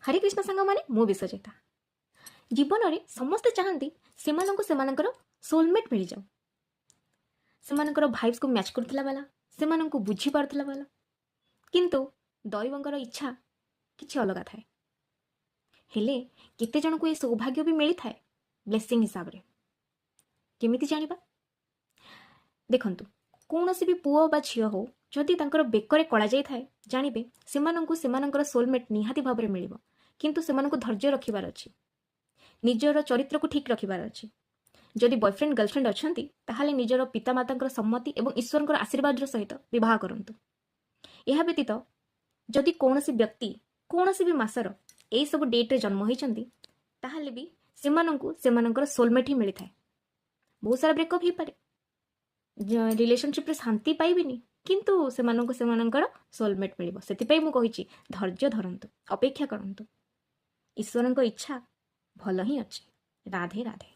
ହରେ କୃଷ୍ଣ ସାଙ୍ଗମାନେ, ମୁଁ ବିଶ୍ୱଜିତା। ଜୀବନରେ ସମସ୍ତେ ଚାହାନ୍ତି ସେମାନଙ୍କୁ ସେମାନଙ୍କର ସୋଲମେଟ୍ ମିଳିଯାଉ, ସେମାନଙ୍କର ଭାଇବ୍ସକୁ ମ୍ୟାଚ୍ କରୁଥିଲା ବାଲା, ସେମାନଙ୍କୁ ବୁଝିପାରୁଥିଲା ବାଲା। କିନ୍ତୁ ଦୈବଙ୍କର ଇଚ୍ଛା କିଛି ଅଲଗା ଥାଏ। ହେଲେ କେତେ ଜଣଙ୍କୁ ଏ ସୌଭାଗ୍ୟ ବି ମିଳିଥାଏ ବ୍ଲେସିଂ ହିସାବରେ। କେମିତି ଜାଣିବା? ଦେଖନ୍ତୁ, କୌଣସି ବି ପୁଅ ବା ଝିଅ ହଉ, ଯଦି ତାଙ୍କର ବେକରେ କଳାଯାଇ ଥାଏ, ଜାଣିବେ ସେମାନଙ୍କୁ ସେମାନଙ୍କର ସୋଲମେଟ୍ ନିହାତି ଭାବରେ ମିଳିବ। କିନ୍ତୁ ସେମାନଙ୍କୁ ଧୈର୍ଯ୍ୟ ରଖିବାର ଅଛି, ନିଜର ଚରିତ୍ରକୁ ଠିକ୍ ରଖିବାର ଅଛି। ଯଦି ବୟଫ୍ରେଣ୍ଡ ଗର୍ଲଫ୍ରେଣ୍ଡ ଅଛନ୍ତି, ତାହେଲେ ନିଜର ପିତାମାତାଙ୍କର ସମ୍ମତି ଏବଂ ଈଶ୍ୱରଙ୍କର ଆଶୀର୍ବାଦର ସହିତ ବିବାହ କରନ୍ତୁ। ଏହା ବ୍ୟତୀତ ଯଦି କୌଣସି ବ୍ୟକ୍ତି କୌଣସି ବି ମାସର ଏଇସବୁ ଡେଟ୍ରେ ଜନ୍ମ ହୋଇଛନ୍ତି, ତାହେଲେ ବି ସେମାନଙ୍କୁ ସେମାନଙ୍କର ସୋଲମେଟ୍ ହିଁ ମିଳିଥାଏ। ବହୁତ ସାରା ବ୍ରେକଅପ୍ ହେଇପାରେ, ରିଲେସନସିପ୍ରେ ଶାନ୍ତି ପାଇବେନି, କିନ୍ତୁ ସେମାନଙ୍କୁ ସେମାନଙ୍କର ସୋଲମେଟ୍ ମିଳିବ। ସେଥିପାଇଁ ମୁଁ କହିଛି, ଧୈର୍ଯ୍ୟ ଧରନ୍ତୁ, ଅପେକ୍ଷା କରନ୍ତୁ। ଈଶ୍ୱରଙ୍କ ଇଚ୍ଛା ଭଲ ହିଁ ଅଛି। ରାଧେ ରାଧେ।